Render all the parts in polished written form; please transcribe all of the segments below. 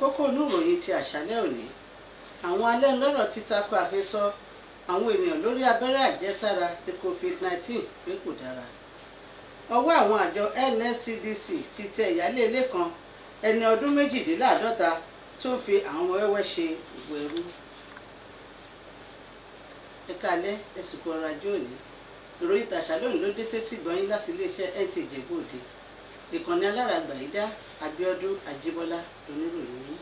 Kókó inú ìròyìn ti àṣálẹ́ òní: àwọn alẹ́nulọ́rọ̀ ti tako àhesọ àwọn ènìyàn lórí abẹ́rẹ́ àjẹsára ti COVID-19 pé kò dára. Ọwọ́ àwọn àjọ NSCDC ti tẹ ìyáálé ilé kan, ẹni ọdún 52, tó ń fi àwọn ọmọ wẹ́wẹ́ ṣe òwò ẹrú. Ẹ káalẹ́, ẹ sì kú ọrọ̀ ajé òní. Ìròyìn tàṣálẹ́ òní ló dé sétí gbọ̀nyìn láti iléeṣẹ́ NTA Ìjẹ̀bú Òde, ìkànnì alárágbà yìí. Abíọ́dún Ajíbọ́lá lóníròyìn yìí.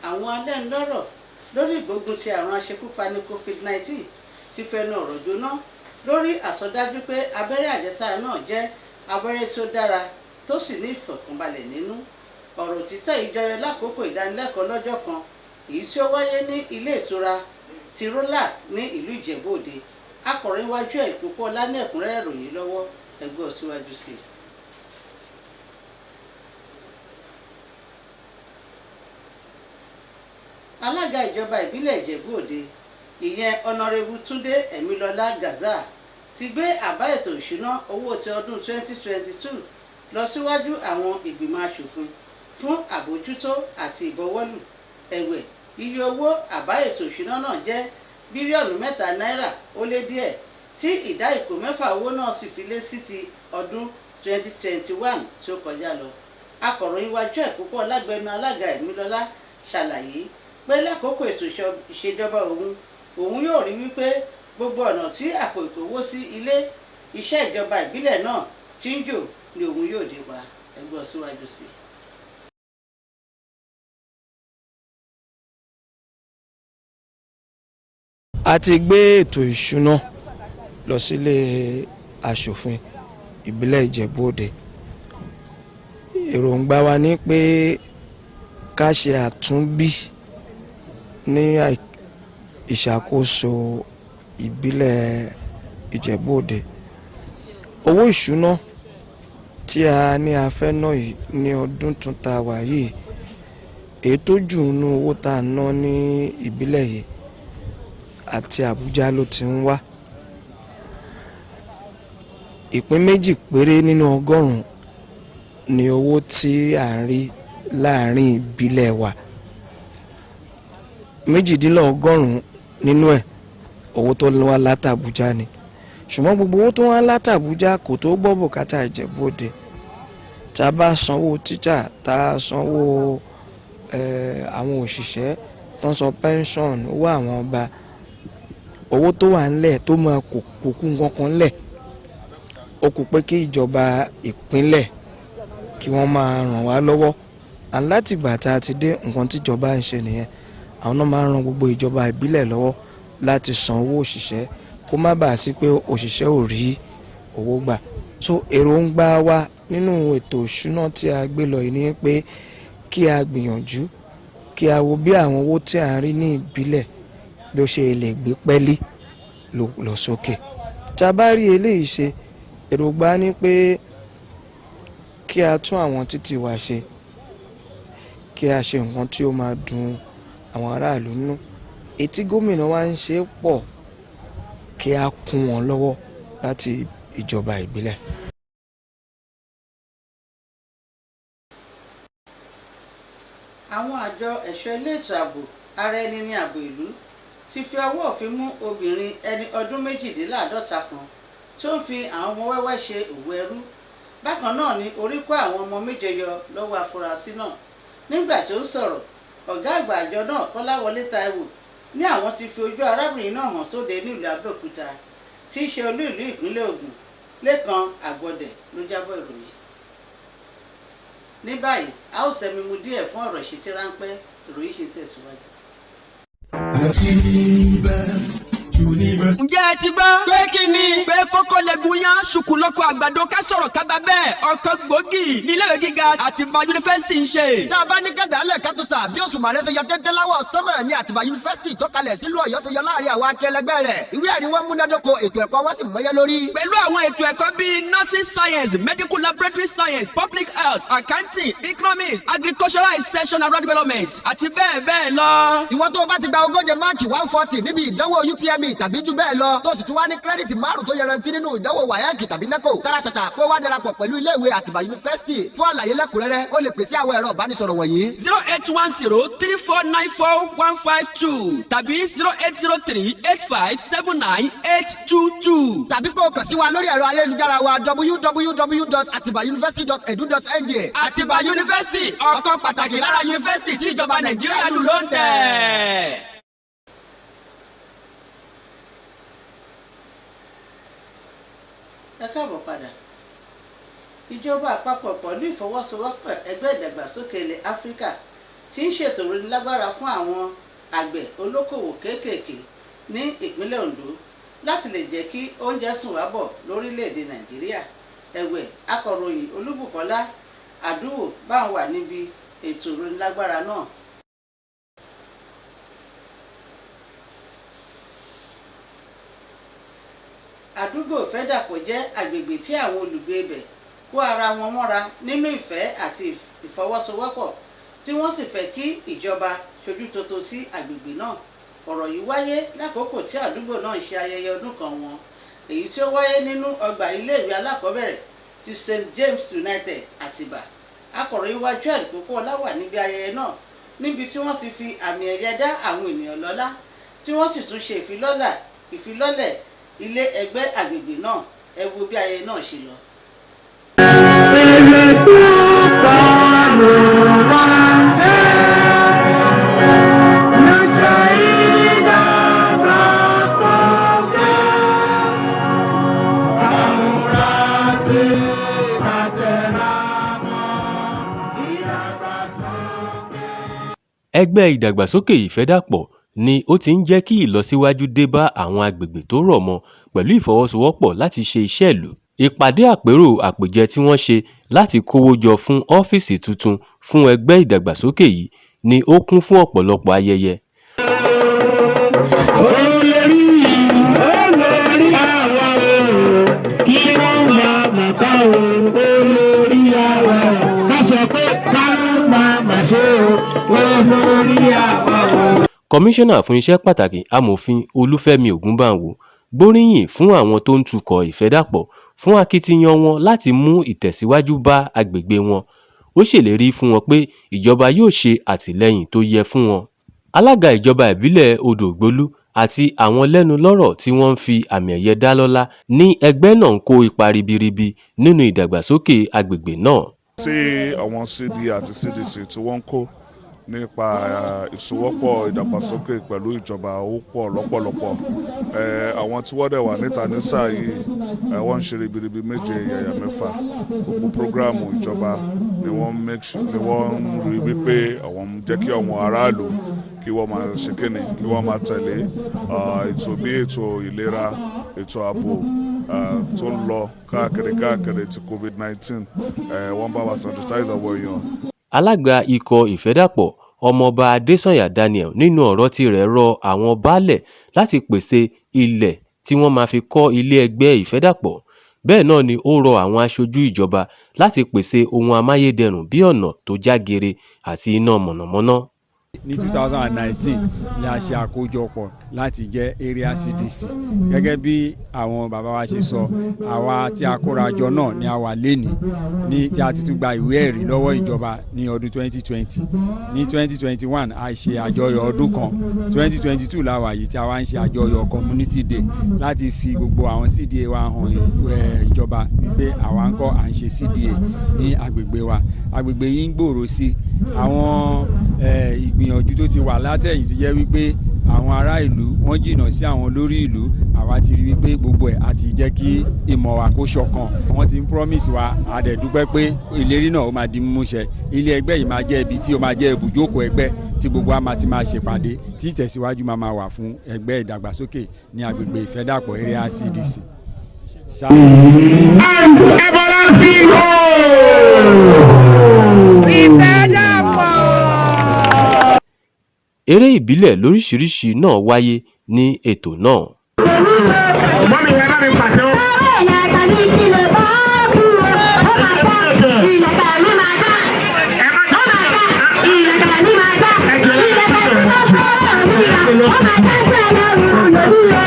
Àwọn alẹ́nulọ́rọ̀ lórí ìgbógun ti àrùn aṣekúpani COVID-19 ti fẹnu ọ̀rọ̀ jóná lórí àsọdájú pé abẹ́rẹ́ àjẹsára náà jẹ́ abẹ́rẹ́ tí ó dára tó sì ní ìfọ̀kànbalẹ̀ nínú. Ọ̀rọ̀ òtítọ́ yìí jọyọ lákòókò ìdánilẹ́kọ̀ọ́ lọ́jọ́ kan èyí tí ó wáyé ní ilé ìtura ti Rolac ní ìlú Ìjẹ̀bú Òde. Akọ̀ròyìn wájú ẹ̀ ìkókó ọlá ní ẹ̀kúnrẹ́rẹ́ ìròyìn lọ́wọ́. Ẹgbẹ́ ọ̀ síwájú sí i. Alága ìjọba ìbílẹ̀ Ìjẹ̀bú Òde, ìyẹn Ọ̀nàrẹ́bù Túndé Ẹ̀mílọ́lá Gaza, ti gbé àbá ètò ìṣúná owó ti ọdún 2022 lọ síwájú àwọn ìgbìmọ̀ asòfin fún àbójútó àti ìbọwọ́lù. Ẹ̀wẹ̀, iye owó àbá ètò ìṣúná náà jẹ́ bílíọ̀nù 3 náírà ó lé díẹ̀, tí ìdá ìkó mẹ́fà owó náà sì fi lé sí ti ọdún 2021 tí ó kọjá lọ. Akọ̀ròyìn wájú ẹ̀ púpọ̀ lágbẹnu alága Ẹ̀mílọ́lá ṣàlàyé pé lákòókò ètò ìṣèjọba òun, òun yóò rí wípé gbogbo ọ̀nà tí àpò ìkówó sí ilé iṣẹ́ ìjọba ìbílẹ̀ náà ti ń jò ni òun yóò dé pa. Ẹgbẹ́ síwájú sí i. A ti gbé ètò ìṣúná lọ sílé aṣòfin ìbílẹ̀ Ìjẹ̀bú Òde. Èròǹgbà wa ni pé ká ṣe àtúnbí ní ìṣàkóso ìbílẹ̀ Ìjẹ̀bú Òde. Owó ìṣúná tí a ní a fẹ́ ná yìí ní ọdún tuntun a wà yìí, èyí tó jù nínú owó tá a ná ní ìbílẹ̀ yìí, àti Àbújá ló ti ń wá. Ìpín méjì péré nínú ọgọ́rùn-ún ni owó tí à ń rí láàrin ìbílẹ̀ wa. 98 nínú ẹ̀, owó tó wá látàbújá ni. Ṣùgbọ́n gbogbo owó tó wá látàbújá kò tó gbọ́ bùkátà Ìjẹ̀bú Òde. Tá a bá sanwó tíṣà, tá a sanwó àwọn òṣìṣẹ́ tó ń san pension, owó àwọn ọba, owó tó wà ńlẹ̀ tó máa kò kú nǹkan kan ńlẹ̀. Ó kù pé kí ìjọba ìpínlẹ̀ kí wọ́n máa ràn wá lọ́wọ́. And látìgbà tá a ti dé, nǹkan tíjọba ń ṣe nìyẹn. Àwọn náà máa ń ran gbogbo ìjọba ìbílẹ̀ lọ́wọ́ láti san owó òṣìṣẹ́, kó má bàa sí pé òṣìṣẹ́ ò rí owó gbà. So èròǹgbà wa nínú ètò ìṣúná tí a gbé lọ yìí ni pé kí a gbìyànjú kí a wo bí àwọn owó tí à ń rí ní ìbílẹ̀ bí ó ṣe lè gbé pẹ́lí lọ sókè. Tí a bá rí eléyìí ṣe, èròǹgbà ni pé kí a tún àwọn títì wa ṣe, kí a ṣe nǹkan tí ó máa dùn àwọn aráàlú nínú. Ètí gómìnà wa ń ṣe pọ̀, kí a kún wọn lọ́wọ́ láti ìjọba ìbílẹ̀. Àwọn àjọ ẹ̀ṣọ́ elétò ààbò ara ẹni ní ààbò ìlú ti fi ọwọ́ òfin mú obìnrin ẹni ọdún 52 kan tó ń fi àwọn ọmọ wẹ́wẹ́ ṣe òwò ẹrú. Bákan náà ni orí kó àwọn ọmọ méje yọ lọ́wọ́ afurasí náà. Nígbà tí ó ń sọ̀rọ̀, ọ̀gá àgbà àjọ náà, Kọ́láwọlé Táíwò, ní àwọn ti fi ojú arábìnrin náà hàn sóde nílùú Abẹ́òkúta tí í ṣe olú ìlú ìpínlẹ̀ Ògùn. Lẹ́kan Àgbọ̀dẹ̀ ló jábọ̀ ìròyìn. Ní báyìí, a ó sẹ́mi mu díẹ̀ fún ọ̀rọ̀ ìṣítí ráńpẹ́. Ìròyìn ṣe tẹ̀síwájú. University. Ǹjẹ́ ẹ ti gbọ́ pé kí ni pé kókó lẹ́gùn yán ṣùkú lọ́kọ̀ àgbàdo ká sọ̀rọ̀ kábà bẹ́ẹ̀, ọkọ̀ gbòógì níléèwé gíga Àtìbà Yunifásitì ń ṣe. Tá a bá ní kẹ́dàálẹ̀ kátó-sà bí òṣùmàrè ṣe yọ téńté láwọ̀ sánmọ̀ ní Àtìbà Yunifásitì tó kalẹ̀ sílùú Ọ̀yọ́ ṣe yọ láàrin àwọn akẹlẹgbẹ́ rẹ̀. Ìwé ẹ̀rí wọn múnádóko, ètò ẹ̀kọ́ wọn sì mọ́yẹ́ lórí. Pẹ̀lú àwọn ètò ẹ̀kọ́ bíi nursing science, medical laboratory science, public health, accounting, economics, agricultural extension and rural development àti bẹ́ẹ̀ bẹ́ẹ̀ lọ. Ìwọ tó o bá ti gba 140 máàkì, 140, níbi ìdánwò UTME tàbí tàbí jù bẹ́ẹ̀ lọ, tó sì tún wá ní credit márùn tó yanrantí nínú ìdánwò WAEC tàbí NECO, tara ṣàṣà kó wá darapọ̀ pẹ̀lú iléèwé Àtìbà Yunifásítì. Fún àlàyé lẹ́kùnrẹ́rẹ́, ó lè pèsè àwọn ẹ̀rọ ìbánisọ̀rọ̀ wọ̀nyí: 08103494152 tàbí 08038579822. Tàbí kó o kàn sí wa lórí ẹ̀rọ ayélujára wa, www.atibauniversity.edu.ng. Àtìbà Yunifásítì, ọ̀kan pàtàkì lára yunifásítì tí ìjọba Nàìjíríà lù ló ń tẹ̀. Ẹ káàbọ̀ padà. Ìjọba àpapọ̀ pẹ̀lú ìfọwọ́sowọ́pọ̀ Ẹgbẹ́ Ìdàgbàsókè Ilẹ̀ Áfíríkà tí ń ṣètò ìrónilágbára fún àwọn àgbẹ̀ olókòwò kéékèèké ní ìpínlẹ̀ Ondo láti lè jẹ́ kí oúnjẹ sùn wá bọ̀ lórílẹ̀‐èdè Nàìjíríà. Ẹ̀wẹ̀, akọ̀ròyìn Olúbùkọ́lá Àdúwò bá wà níbi ètò ìrónilágbára náà. Àdúgbò Ìfẹ́dàpọ̀ jẹ́ agbègbè tí àwọn olùgbé ibẹ̀ kó ara wọn mọ́ra nínú ìfẹ́ àti ìfọwọ́sowọ́pọ̀, tí wọ́n sì fẹ́ kí ìjọba ṣojú tótó sí agbègbè náà. Ọ̀rọ̀ yìí wáyé lákòókò tí àdúgbò náà ń ṣe ayẹyẹ ọdún kan wọn, èyí tí ó wáyé nínú ọgbà iléèwé alákọ̀ọ́bẹ̀rẹ̀ ti St James United, Àtìbà. Akọ̀ròyìn wa Joel Pópóọlá wà níbi ayẹyẹ náà, níbi tí wọ́n ti fi àmì ẹ̀yẹ dá àwọn ènìyàn lọ́lá, tí wọ́n sì tún ṣe ìfilọ́lẹ̀ ilé ẹgbẹ́ àgbègbè náà. Ẹ wo bí ayẹyẹ náà ṣe lọ. Ẹgbẹ́ Ìdàgbàsókè Ìfẹ́dàpọ̀ ni ó ti ń jẹ́ kí ìlọsíwájú dé bá àwọn agbègbè tó rọ̀ mọ́ pẹ̀lú ìfọwọ́sowọ́pọ̀ láti ṣe iṣẹ́ ìlú. Ìpàdé àpérò àpèjẹ tí wọ́n ṣe láti kówó jọ fún ọ́fíìsì tuntun fún ẹgbẹ́ ìdàgbàsókè yìí ni ó kún fún ọ̀pọ̀lọpọ̀ ayẹyẹ. Olórí olórí àwa o, kí wọ́n máa bàbá o, olórí àwa o, ká sọ pé ká máa mà ṣe o, olórí àwa o. Kọmíṣánná fún Iṣẹ́ Pàtàkì, Amòfin Olúfẹ́mi Ògúnbànwò, gbóríyìn fún àwọn tó ń tukọ̀ Ìfẹ́dàpọ̀ fún akitiyan wọn láti mú ìtẹ̀síwájú bá agbègbè wọn. Ó ṣèlérí fún wọn pé ìjọba yóò ṣe àtìlẹ́yìn tó yẹ fún wọn. Alága ìjọba ìbílẹ̀ Ọdọ́gbọ̀lú àti àwọn lẹ́nulọ́rọ̀ tí wọ́n fi àmì ẹ̀yẹ dá lọ́lá ní ẹgbẹ́ náà ń kó ipa ribiribi nínú ìdàgbàsókè agbègbè náà. Tí àwọn CDA àti CDC tí wọ́n ń kó nípa ìsowọ́pọ̀ ìdàgbàsókè pẹ̀lú ìjọba, ó pọ̀ lọ́pọ̀lọpọ̀. Àwọn tí wọ́n dẹ̀ wà níta ní sáà yìí, wọ́n ń ṣe ribiribi méje yàyà mẹ́fà. Gbogbo program ìjọba ni wọ́n make sure, ni wọ́n ń rí wípé àwọn ń jẹ́ kí àwọn aráàlú kí wọ́n máa ṣe kíni, kí wọ́n máa tẹ̀lé ètò bí ètò ìlera, ètò ààbò tó ń lọ káàkiri káàkiri ti COVID-19. Wọ́n bá wa sanitize àwọn èèyàn. Alága ikọ̀ Ìfẹ́dàpọ̀, Ọmọọba Adésànyà Daniel, nínú ọ̀rọ̀ tirẹ̀ rọ àwọn baálẹ̀ láti pèsè ilẹ̀ tí wọ́n máa fi kọ́ ilé ẹgbẹ́ Ìfẹ́dàpọ̀. Bẹ́ẹ̀ náà ni ó rọ àwọn aṣojú ìjọba láti pèsè ohun amáyédẹrùn bíi ọ̀nà tó já geere àti iná mọ̀nàmọ́ná. Ní 2019 ni a ṣe àkójọpọ̀ láti jẹ́ Area CDC. Gẹ́gẹ́ bí àwọn bàbá wa ṣe sọ, àwa tí a kóra jọ náà ni a wà lénìí ní tí a ti tún gba ìwé ẹ̀rí lọ́wọ́ ìjọba ní ọdún 2020. Ní 2021, a ṣe àjọyọ̀ ọdún kan. 2022 la wà yìí tí a wá ń ṣe àjọyọ̀ Community Day láti fi gbogbo àwọn CDA wa hàn ìjọba wípé àwa ń kọ́ à ń ṣe CDA ní agbègbè wa. Agbègbè yìí ń gbòòrò sí. Àwọn ìgbìyànjú tó ti wà látẹ̀yìn tó jẹ́ wípé àwọn ará ìlú wọ́n jìnnà sí àwọn olórí ìlú, àwa ti rí wípé gbogbo ẹ̀ àti jẹ́ kí ìmọ̀ wa kó ṣọ̀kan. Wọ́n ti ń promise wa, a dẹ̀ dúpẹ́ pé ìlérí náà ó máa di mímúṣẹ. Ilé ẹgbẹ́ yìí máa jẹ́ ibi tí ó máa jẹ́ ibùjókòó ẹgbẹ́ tí gbogbo wa máa ti máa ṣèpàdé, tí ìtẹ̀síwájú máa máa wà fún ẹgbẹ́ ìdàgbàsókè ní agbègbè Ìfẹ́dàpọ̀ Area CDC. And everlasting hope. Ìfẹ́dàpọ̀. Eré ìbílẹ̀ lóríṣìíríṣìí náà wáyé ní ètò náà. Mummy, ẹ bá mi pàṣẹ. Ìlẹ̀kẹ̀ mi ti lè bá kú o, ó máa já, ìlẹ̀kẹ̀ mi máa já, ó máa já, ìlẹ̀kẹ̀ mi máa já, ìlẹ̀kẹ̀ tí mo fẹ́ràn mi rà, ó máa já sí ẹlẹ́rù lórí o.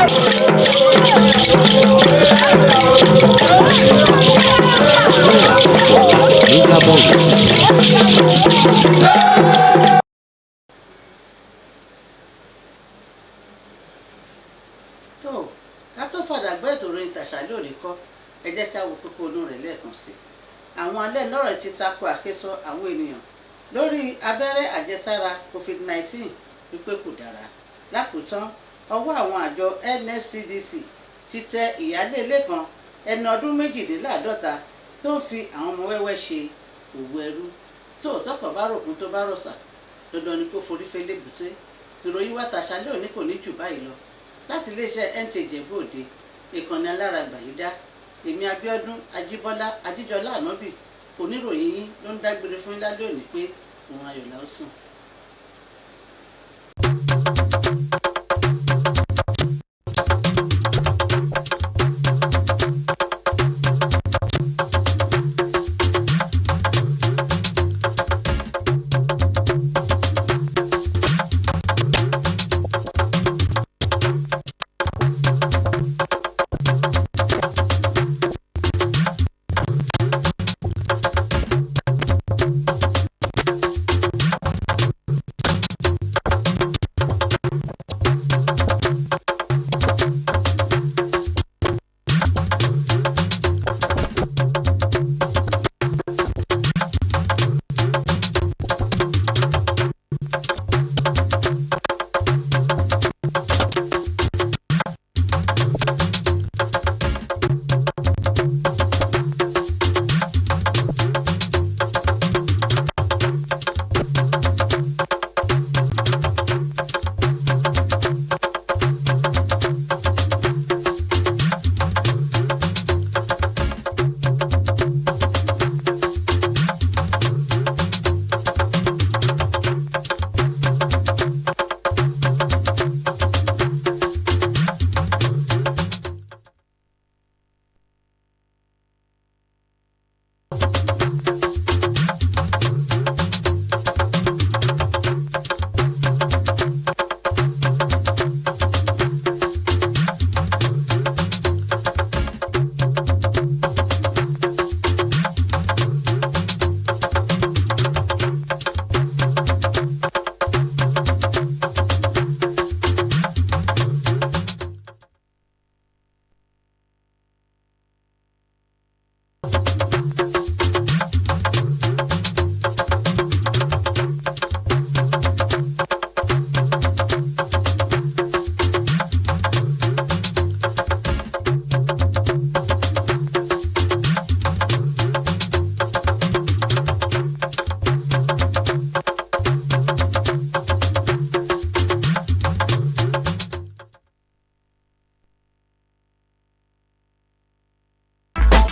Tó ká tó fàdàgbà ètò ìròyìn tàṣálẹ́ òní kọ́, ẹ jẹ́ ká wo kókó inú rẹ̀ lẹ́ẹ̀kan sí i. Àwọn alẹ́ lọ́rọ̀ ti tako àhesọ àwọn ènìyàn lórí abẹ́rẹ́ àjẹsára COVID-19 wípé kò dára. Lákòótán, ọwọ́ àwọn àjọ NSCDC ti tẹ ìyáálé ilé kan ẹni ọdún 52 tó ń fi àwọn ọmọ wẹ́wẹ́ ṣe òwò ẹrú. Tó tọkọ̀ bá ròkun tó bá rọ̀ṣà, dandan ni kó forí fẹ́ lébùté. Ìròyìn wa tàṣálẹ́ òní kò ní jù báyìí lọ láti iléeṣẹ́ NTA Ìjẹ̀bú Òde, ìkànnì alára gbàyídá. Èmi Abíọ́dún Ajíbọ́lá Ajíjọlá Ànábì, oníròyìn yín, ló ń dágbére fún yín lálẹ́ òní pé òun ayọ̀ la ó sùn.